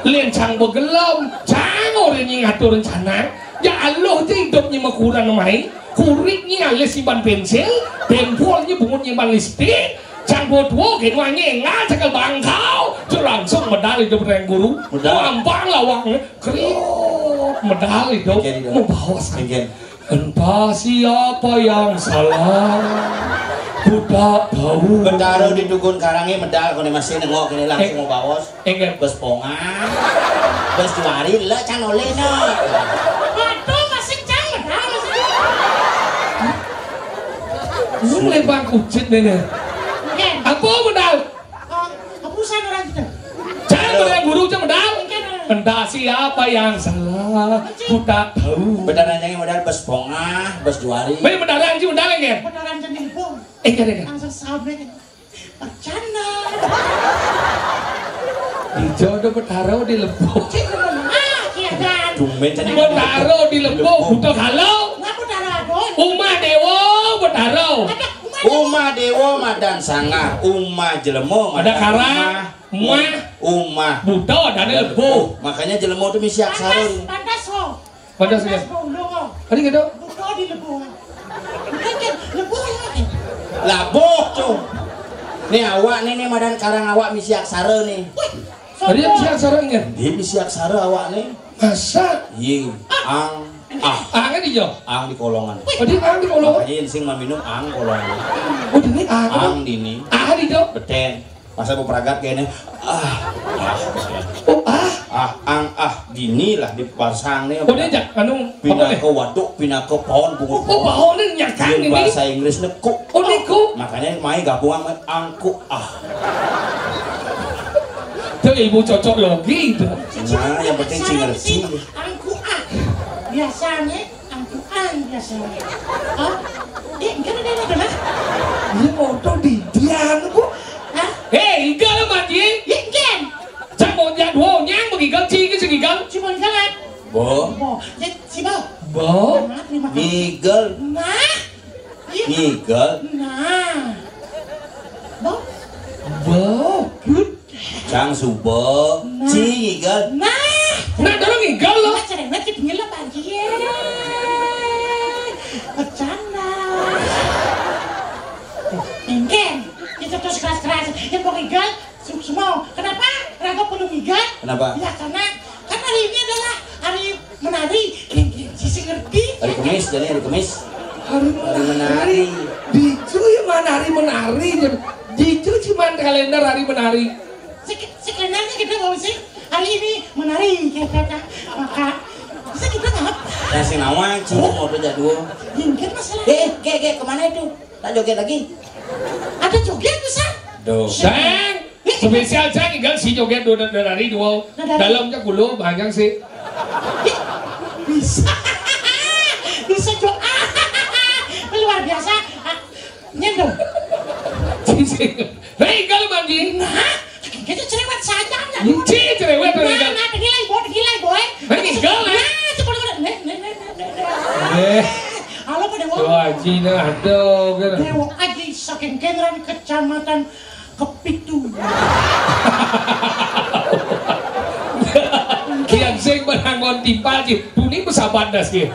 Lén cang begelem. Cang orang nyi ngatur canang. Ya Allah, itu hidup nyi mekuran mai. Kurik nyi alis simpan pensil, dempol nyi bungut nyimpan lipstik, cang tua-tua gén wangi engal cekel bangkau, cu langsung medal hidup reng guru. Medal. Mampang lawang, kriuk, medal hidup. Nggih, nggih. Mau bawa sa-, nggih. Entah siapa yang salah, ku tak tahu. Betara di Tukun Karangé medal, koné masih nengok ini langsung. Eh. Mau bawa. Enggak. Bos pongan. Bos juari, lé can olé, no. Waduh, masih can, medal, masih. Lu melempang kucit nih, nih. Enggak. Apa medal? Oh, kepusan orang kita. Jangan, orang guru, cuma medal. Enggak, Entah siapa yang salah, ku tak tahu. Bedaran jangé modal bes pongah, bes juari. Baé bedaran ci modal, nggih. Bedaran jangé pong. Eh, nggih, nggih. Langsung sampai. Bercanda. Ijo do Betaro di Lebo. Cik, ngomong, ah, kiadan. Tumben jani Betaro di Lebo, Lebo. Buta Galo. Ngapa Betaro, Don? Umah Dewa Betaro. Ada Umah Dewa. Umah Dewa madan sangah, umah jelema madan karang, umah. Umah. Umah. Buta adané Lebo. Makanya jelema tu misi aksara. Pantas, pantas, ho. Pada Pantes, saya. Bau, lo. Tadi gitu. Buka di Lebo. Bukan, kan? Lebo ya, eh. Labuh tu. Nih awak nih, nih madan karang awak misi aksara nih. Wih, tadi sombong. Misi aksara ingat. Dia misi aksara awak nih. Masa? Iya. Ang, ah. Ang kan hijau? Ang di kolongan. Oh, dia ang di kolongan? Makanya sing minum ang kolongan. Oh, ini ang. Ang dini. Ah, hijau. Beten. Masa mau peragat kayaknya. Ah, ah. Oh, ah. Ah, ang, ah, gini lah dipasang nih. Oh, dia jak, anu, pindah ke waduk, pindah ke pohon, bungut pohon. Oh, pohon ini nyakang ini. Bahasa Inggris nekuk. Oh, nekuk. Makanya mai gabung sama angku, ah. Itu ilmu cocok logi itu. Nah, yang penting sih ngerti. Angku, ah. Biasanya Angkuhan biasanya. Hah? Eh, enggak ada, ada, ada. Iya, motor di dia, Bu. Hah? Hei, igel, Manji. Iya, enggak. Cak mau jadwo nyang bagi igel, ci, ci igel. Cuma igel, kan? Bo. Bo. Ya, si Bo. Bo. Nah, terima kasih. Ngigel. Nah. Iya. Ngigel. Nah. Bo. Bo. Good. Cang suba. Nah. Ci ngigel. Nah. Nah, dorong ngigel lo. Nah, cerewet kita nyelap aja. Bercanda. Engken. Kita terus keras-keras. Yang mau ngigel, su-, semua. Kenapa? Kenapa perlu ngigel? Kenapa? Ya, karena, karena hari ini adalah hari menari. Engken, sisi ngerti. Hari Kemis, jadi hari Kemis. Hari menari. Hari menari. Dicu ya mana hari menari? Dicu cuman kalender hari menari. Sek-, sebenarnya kita mau sih hari ini menari, kayak kata. Maka, bisa kita nggak? Ya, sing nawang, cing, mau tuh jadwal. Mungkin masalah. Eh, eh, gek, gek, kemana itu? Tak joget lagi? Ada joget bisa? Duh. Sang, spesial sang, tinggal si joget dua, dua hari, dua. Nah, dari dalam jak kulo, banyak sih. Ih, bisa. Bisa joget. Luar biasa. Ah, nyendo. Hei, kalau mandi. Nah, kita cerewet saja, ya. Ci, cerewet, nah, cerewet. Nah, gilai, boy, gilai, boy. Nah, gilai. Nah, coba, coba. Nih, nih, nih, nih, nih. Eh. Halo, Pak Dewo. Tuh, Aji, nah, aduh, gitu. Dewo Aji, saking Kenran, Kecamatan Kepitu. Kian sing menangon timpal, Ji. Buni pesaban das, Ji.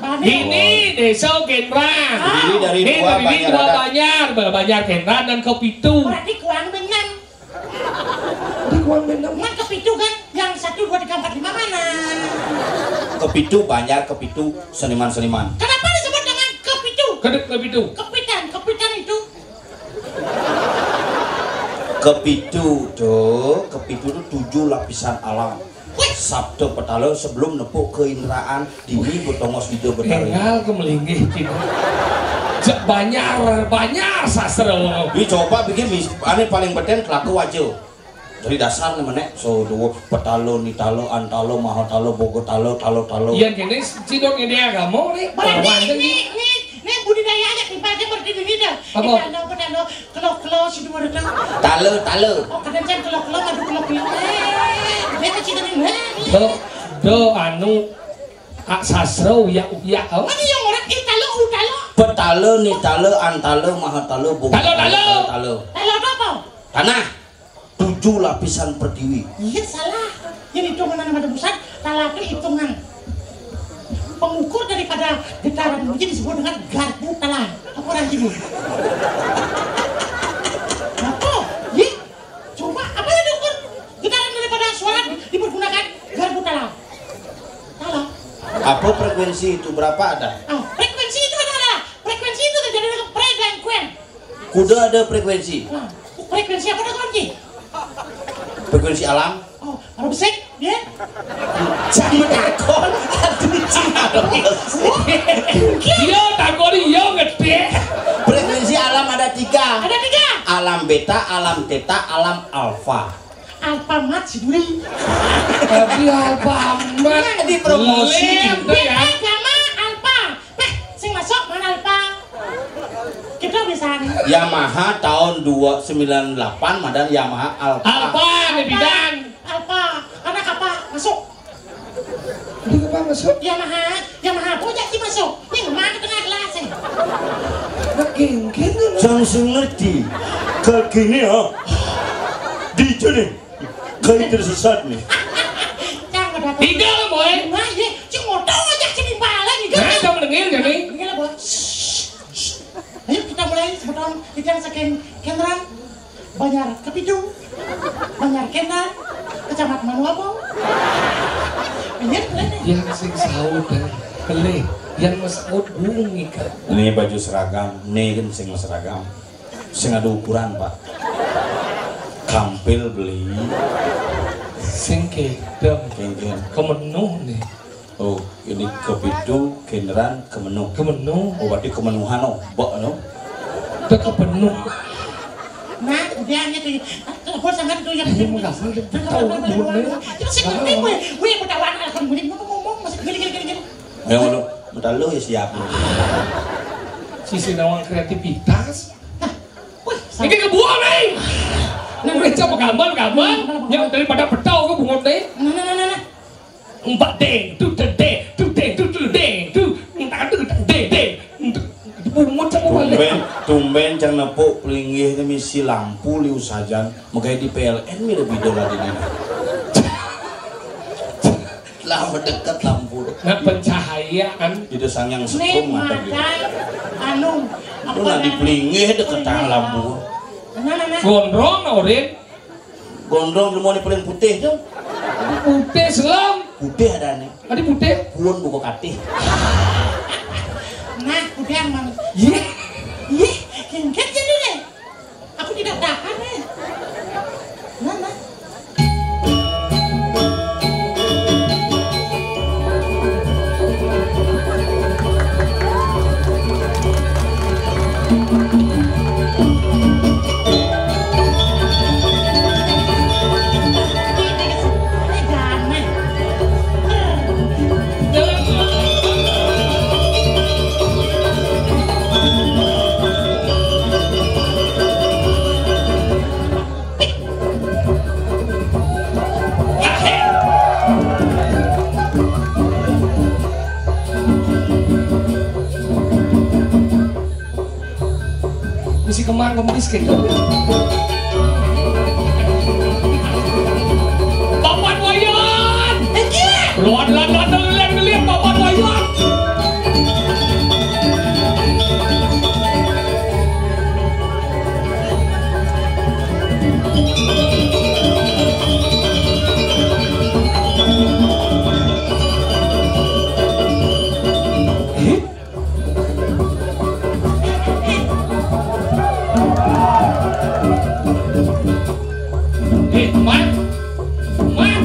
Banyak. Ini Desa Kenran. Terdiri dari dua banjar adat. Banjar, Banjar Kenran dan Kepitu. Berarti kurang benar. Di Kuang Bendem. Kan kepitu kan, yang satu, dua, tiga, empat, lima mana? Kepitu banjar, kepitu seniman-seniman. Kenapa disebut dengan kepitu? Kedep kepitu. Kepitan, kepitan itu. Kepitu tuh, kepitu tuh tujuh lapisan alam. Wih. Sabda Petala sebelum nepuk keindraan Dini betongos ida betari. Enggal ke melinggih cina. Cek banjar, banjar sastra. Wi coba pikir mis, ane paling beten kelaku aja. Dari dasar nih menek, so dua petalo, nitalo, antalo, mahatalo, bogotalo, talo, talo. Iya gini, cidok ini agama nih. Berarti panjang ini, nih. Ini, ini budidaya aja tiba aja berarti ini dah. Apa? Nitalo, petalo, kelo, kelo, si dua itu. Talo, talo. Oh, kadang kan kelo, kelo, madu kelo, kelo. Eh, dia kecil ini. Do, do, anu, Ak sastra uyak-uyak, oh. Mana yang orang, eh, talo, u, talo. Petala, nitala, antala, mahatala, bung. Talo, talo. Talo, talo. Talo apa? Tanah. Tujuh lapisan pertiwi. Iya, salah. Yang hitungan nama ada pusat, tala itu hitungan. Pengukur daripada getaran itu disebut dengan garpu tala. Apa orang sini? Apa? Iya. Coba, apa yang diukur? Getaran daripada suara dipergunakan garpu tala. Tala. Apa frekuensi itu? Berapa ada? Ah, frekuensi itu adalah, frekuensi itu terjadi dengan pre dan kuen. Kuda ada frekuensi. Nah, frekuensi apa dah, Ki? Frekuensi alam. Oh, kalau besik, ya? Jangan takut. Aduh, Cina. Iya, takut iya, gede. Frekuensi alam ada tiga. Ada tiga. Alam beta, alam teta, alam alfa. Alfamart si Duri. Tapi Alfamart. Nah, dipromosi gitu ya. Beda sama Alfa. Nah, sing masuk mana Alfa? Kita bisa. Yamaha tahun dua sembilan delapan, madan Yamaha Alfa. Alfa, di bidang. Alfa, anak apa? Masuk. Aduh, apa masuk? Yamaha, Yamaha apa aja sih masuk? Yang mana tengah kelas eh? Nah, genggen kan? Jangan ngerti. Kalau gini ya, di sini. Kayak tersesat nih. Jangan datang. Tiga, boy. Nah, iya, cuma motor aja sini balik gitu. Nah, jangan dengil jadi. Ini lah, boy. Ayo kita mulai sebetulnya kita yang saking Kendran, Banjar Kepitu, Banjar Kendran, Kecamatan Manuapo. Iya, boleh deh. Yang sing saut deh. Beli. Yang mesaut bumi kan. Ini baju seragam, ini kan sing seragam. Sing ada ukuran, Pak. Kampil beli. Sing kedem. Kengken. Kemenuh nih. Oh, ini kepitu, Kendran, kemenuh. Kemenuh. Oh, berarti kemenuhan, oh, bak, no? Udah kepenuh. Nah, udah aja tuh. Aku sangat tuh yang ini mau kasih. Tahu, tahu, tahu, tahu. Terus saya ngerti, gue, gue udah warna akan bunyi, gue ngomong, masih gini, gini, gini, gini. Ayo, lu, bentar lu ya siap. Sisi nawang kreativitas. Nah, wih, ini kebuang, nih. Nah, udah coba kapan, kapan? Yang daripada petau ke bungut, nih. Nah, nah, nah, nah, nah. Empat deng, tu te deng, tu deng, tu tu deng, tu, entah tu tak deng, deng, tu, bungut sama balik. Tumben, tumben cang nepuk pelinggih ni misi lampu liu sajan, megai di P L N mi lebih dolar ini. Lah mendekat lampu. Nak pencahayaan. Itu sang yang setrum mata dia. Anu, lu nak di pelinggih dekat lampu. Nah, nah, nah. Gondrong, Orin. Gondrong ilmu ni paling putih tu. Putih selam. Putih ada ni. Ada putih. Puan buka katih. Nah, udah mang. Ye. Ye, kengket jadi deh. Aku tidak tahan eh. Nah, nah. Mesti kemang kemis gitu. Papan Wayan. Luar lan lan lem lem Papan Wayan. Eh, Mat. Mat.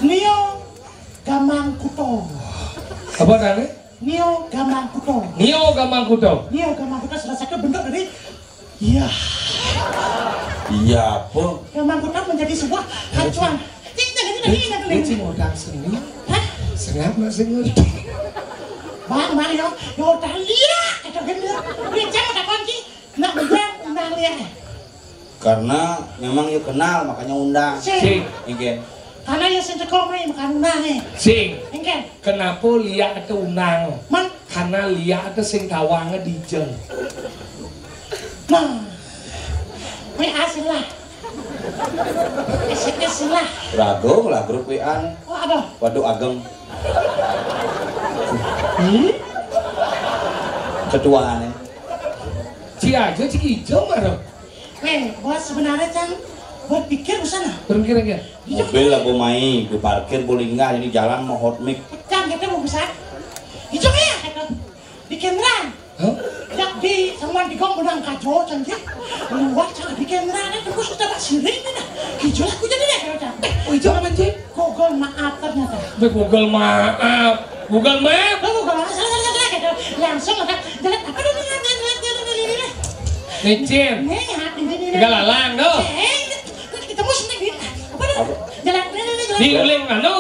Nio Gamang Kuto. Apa tadi? Nio Gamang Kuto. Nio Gamang Kuto. Nio Gamang Kuto salah satu bentuk dari, iya. Iya apa? Gamang Kuto menjadi sebuah acuan. Cing, cing, cing, cing, cing, cing. Cing modal seni. Hah? Sengap nggak sih ngerti? Bang, bang, yo, yo, udah lihat, kata gini. Ini cang ada kunci. Nak bilang, udah lihat. Karena memang yuk kenal, makanya undang. Sing. Sing. Nggih. Karena ya sing teko mai makan undang eh. Sing. Nggih. Kenapa liak itu undang? Man. Karena liak itu sing tawangnya dijel. Nah. Wih, asik lah. Asik, asik lah. Rago lah grup W A. Oh, ada. Waduh, Ageng. Hmm? Ketuaannya. Ci aja, ci ijo, marah. Eh, bos, sebenarnya Cang berpikir ke sana. Berpikir ke? Mobil lah, Bu Mai, Bu parkir, Bu linggah, ini jalan mau hot mix. Cang, kita mau besar. Hijau ya, kata. Di Kendra. Hah? Yak di sama di gong benang kajo, Cang, ya. Luar, Cang, di Kendra, ada terus kita tak siring, nih, nah. Hijau aku jadi deh, kata Cang. Oh, hijau apa, Cing? Google maaf ternyata. Google maaf. Google maaf. Oh, Google maaf, salah, salah, salah, gitu. Langsung, kata, jalan apa dulu, jalan, jalan, jalan, jalan, jalan. Licin. Nih, hati ini, ini. Tiga lalang, tuh. Eh, ini, kita mau sendiri. Apa dulu? Jalan, jalan, jalan, jalan. Di uling anu.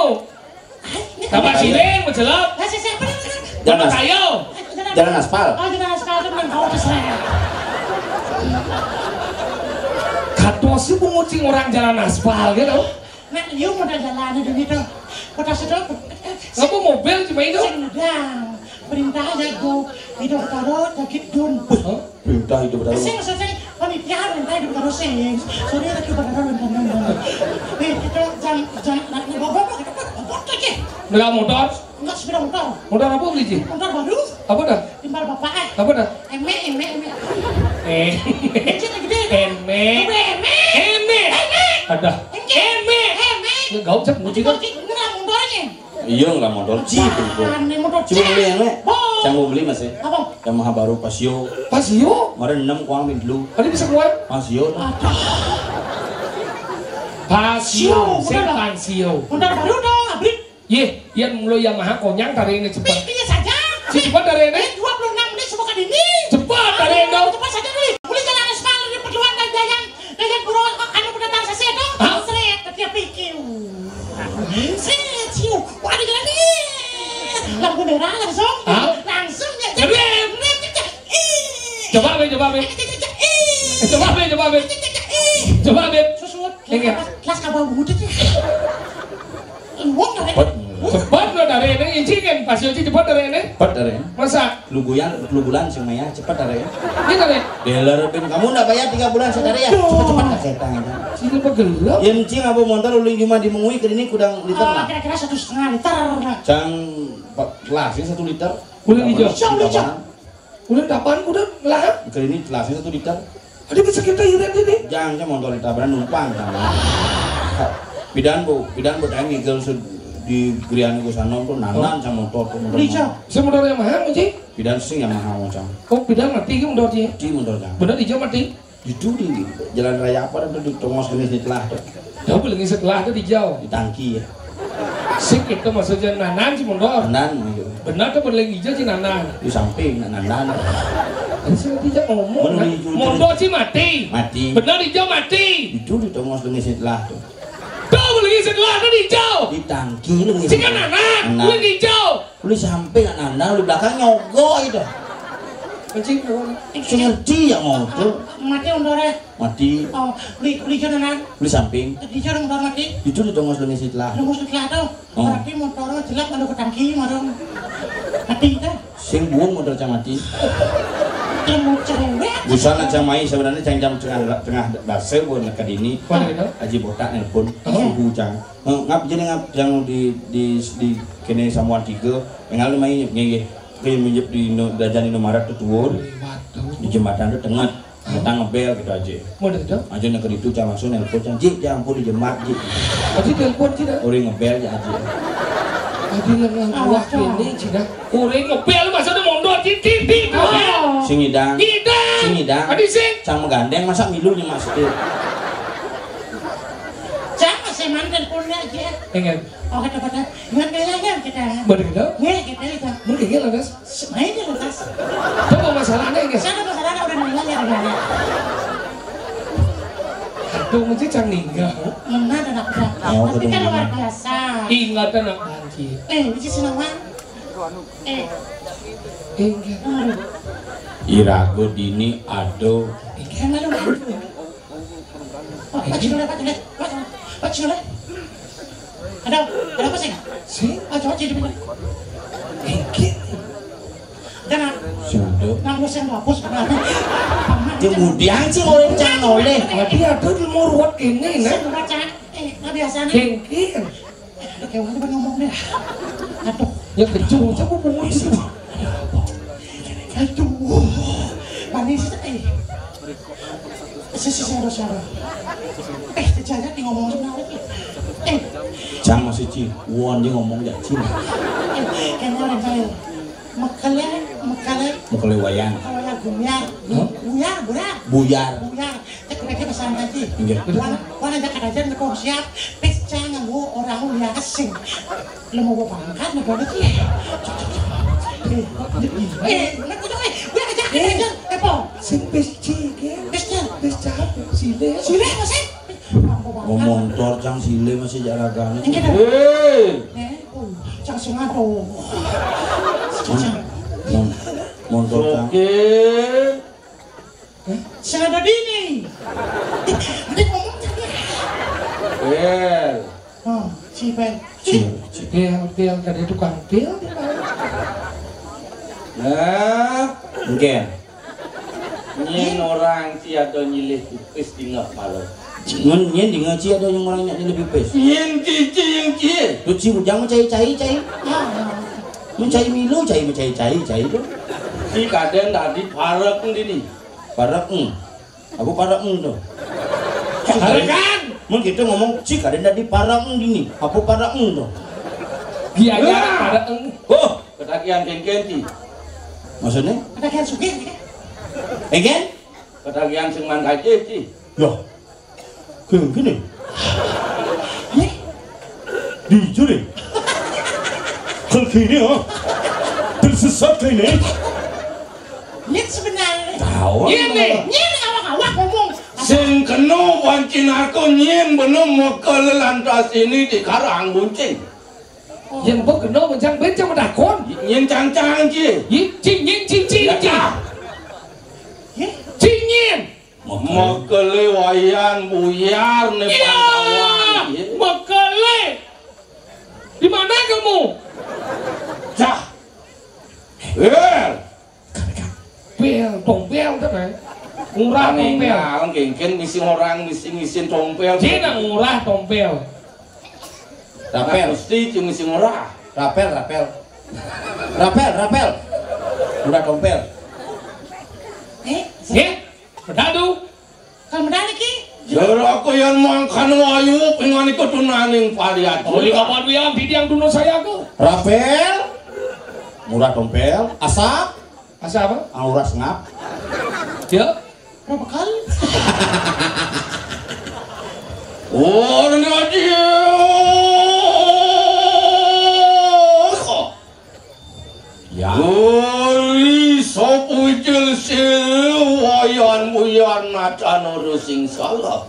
Tambah siling, mencelok. Lah, sisi apa dulu? Tambah kayu. Jalan aspal. Oh, jalan aspal tuh, nang kau terserah. Kados sih, Bu, ngucing orang jalan aspal, gitu. Nah, yuk, modal jalannya dulu, tuh. Kota Sedo. Kamu mobil cuma itu? Sing ngedang. Perintah aja, Bu. Hidup taruh, sakit dun. Hah? Perintah hidup taruh. Sing, sing, sing. Panitia perintah hidup taruh, sing. Sorry, lagi bakal taruh, nonton, nonton. Eh, kita jam, jam, nak, nak, bawa, bawa, kita bawa, bawa, bawa, bawa. Enggak motor? Enggak, sepeda motor. Motor apa beli, Ji? Motor baru. Apa dah? Timbal bapak, eh. Apa dah? Eme, eme, eme. Eh. Kecil gede. Eme. Eme, eme. Eme. Ada. Eme. Eme. Enggak usah, Ji. Enggak, motornya. Iya, enggak motor, Ji, itu. Aneh motor, Ji. Cuma beli yang, Mek. Bos. Yang mau beli, Mas, ya? Apa? Yang maha baru, Pasio. Pasio? Kemarin enam, kuang, dulu. Ada bisa keluar? Pasio. Aduh. Pasio, sing Pasio. Motor baru dong, abrik. Yeh, yang mulu Yamaha konyang dari ini cepat. Pi-, piye saja? Si cepat dari ini. Eh, dua puluh enam menit semua ke dini. Cepat dari ini. Cepat saja, beli. Beli jalan aspal di Pejuang dan Jayan. Jayan Pura, anu, pendatang sesi itu. Hah? Seret, tapi pikir. Seret, siu. Wah, di jalan nih. Lampu merah langsung. Hah? Langsung ya. Jadi, ih. Coba, Be, coba, Be. Ih. Coba, Be, coba, Be. Ih. Coba, Be. Susut. Iya. Kelas kabau budut ya. Wong dari. Cepat. Cepat lo dari ini, izin kan, Pasio, cepat dari ini. Cepat dari ini. Masa? Keluguyan, kelugulan sing maya, cepat dari ini. Ini dari. Dealer pin, kamu ndak bayar tiga bulan, saudara, ya? Aduh. Cepat-cepat, Kak Setang, itu. Sini pegel lo. Ya, encing, apa motor ulin cuma dimengui ke ini kudang liter, oh, nah. Kira-kira satu setengah liter, nah. Cang, Pak, kelasnya satu liter. Bulan hijau. Udah, udah, udah. Udah, kapan udah lah? Ke ini kelasnya satu liter. Ada bisa kita irit ini. Jangan, saya motor ditabrakan numpang sama. Pidan, Bu, pidan, Bu, tanya ngigel sud-, di grian ku sana tuh nanan sama motor tuh, motor. Bisa. Saya motor yang mahal, Ji. Pidan sih yang mahal, Cang. Oh, pidan mati ke motor, Ji? Di motor, Cang. Bener, hijau mati. Itu di jalan raya apa tuh, di tongos gini setelah tuh. Jauh, paling setelah tuh di jauh. Di tangki ya. Sik, itu maksudnya nanan si motor. Nanan, iya. Benar tuh, paling hijau si nanan. Di samping, nanan. Tadi sih nanti dia ngomong, kan? Motor si mati. Mati. Benar hijau mati. Itu di tongos gini setelah tuh. Tuh, paling setelah tuh di jauh. Di tangki lu. Si kan nanan, nanan. Paling hijau. Uli sampai nak nandang, uli belakang nyogok itu. Kencing, sing ngerti ya mau tuh. Mati ondore. Mati. Oh, uli, uli jodonan. Uli samping. Di jodoh ondor mati. Itu di tongos lu ngisi telah. Lu ngisi telah tuh. Oh. Berarti motor jelek, lalu ke tangki, marung. Mati itu. Sing buang motor cang mati. Dia mau cerewet. Busana cang mai sebenarnya cang jam tengah, tengah dasar buat nak ke dini. Mana itu? Aji Botak nelpon. Oh. Subuh cang. Eh, ngap jadi ngap yang di, di, di kene samuan tiga, engal mai nggih, nggih. Kene minjep di Indo-, dajan Indomaret tuh tuwur. Waduh. Di jembatan tuh tenget. Hah? Datang ngebel gitu aja. Mau dari itu? Aja nak itu cang langsung nelpon cang, "Ji, ya ampun di jemat, Ji." Aja telepon, Ji, dah. Orang ngebel ya aja. Aja lengan kuah ini, Ji, dah. Orang ngebel masa udah mondor, Ji, Ji, Ji, ngebel. Oh. Sing ngidang. Ngidang. Sing ngidang. Adi sing. Cang megandeng masa milu nih maksudnya. Cang masih mantan pun aja. Enggak. Oh, kata-kata, ingat kayaknya kita. Bener gitu? Iya, kita itu. Mungkin gitu, Des. Main di lantas. Itu mau masalahnya, enggak? Saya ada masalah, udah nanya, ya, udah. Aduh, mesti cang ninggal. Mana ada nak. Oh, tapi kan luar biasa. Ingat anak banci. Eh, ini sih nama. Eh. Enggak. Aduh. Irago dini, aduh. Enggak, malu, malu. Pak, Pak Cik, Pak Cik, Pak Cik. Ada, ada apa sih? Sih, aja aja di mana? Iki. Dan sing ada. Nang musim bagus, Pak. Kemudian sih mau yang cang oleh. Tapi ada di mau ruwet ini, nah. Sing baca, eh, nggak biasa nih. Iki. Aduh, kayak mana ngomong deh. Aduh. Ya, kenceng, siapa pungut itu? Aduh. Manis, eh. Sisi sing ada suara. Eh, jajak di ngomong sama aku. Eh, Jang masih ci, won dia ngomong ya ci. Eh, kayaknya orang kaya mekele, mekele, mekele wayang. Kalau ya gumyar, guyar, guyar. Buyar. Buyar. Cek lagi pesan tadi. Iya. Wana, wana cek aja nih kok siap. Pecah nganggu orang ya kesing. Lu mau gua pangkat nih gua sih. Eh, eh, eh, gua ajak aja. Eh, po. Sing pecah, ya. Pecah. Pecah. Sile. Sile masih. Mau montor cang sile masih jaragane. Hei. Eh, oh, cang sing ado. Mon-, montor cang. Oke. Sing ado dini. Nanti ngomong cang. Eh. Oh, si Ben. Cil, cil. Tiang, tiang tadi tukang pil. Nah, oke. Nyén orang ci ada nyilih pipis dingeh malu. Nyén, nyén dingeh ci ada yang orang nyak nyilih pipis. Nyén ci, ci, nyén ci. Tuh ci bujang mencai-cai, cai. Mencai milu, cai, mencai, cai, cai tuh. Ci kadén tadi parek dini. Parek, hmm. Apa parek, hmm, tuh? Parek kan? Mun kita ngomong, ci kadén tadi parek, hmm, dini. Apa parek, hmm, tuh? Dia aja parek, hmm. Oh, ketagihan kénkén ci. Maksudnya? Ketagihan sugih. Kénkén? Ketagihan sing man kacih ci. Loh. Kénkén. Dijur ya? Kal kéné, ha? Tersesat kéné. Nyén sebenarnya. Tahu. Nyén nih. Nyén awak-awak ngomong. Sing kena wancin aku nyén bener mekele lantas ini di Karang Buncing. Yén mbok kena mencang bencang medakon. Nyén cang-cang ci. Yi, cing, nyén, cing, cing, cing. Cing, nyén. Mekele wayan buyar né. Iya, Pantawan. Mekele. Di mana kamu? Cah. Eh. Bel, tompel to, kan? Ngurah tompel. Ninggal, kénkén misi orang, misi ngisin tompel. Cina ngurah tompel. Rapel. Nah, mesti ci misi ngurah. Rapel, rapel. Rapel, rapel. Ngurah tompel. Eh? Nggih, pedadu. Kalau medal iki? Jero aku yén mangkan wayu pingan iku tunaning pariati. Oh, di kamar dia, di tiang duno saya aku. Rapel. Ngurah tompel. Asap. Asap apa? Ngurah sengap. Ya. Berapa kali? Orang dia. Ya. Uli sapa wicil sir wayan buyan macan ora sing salah.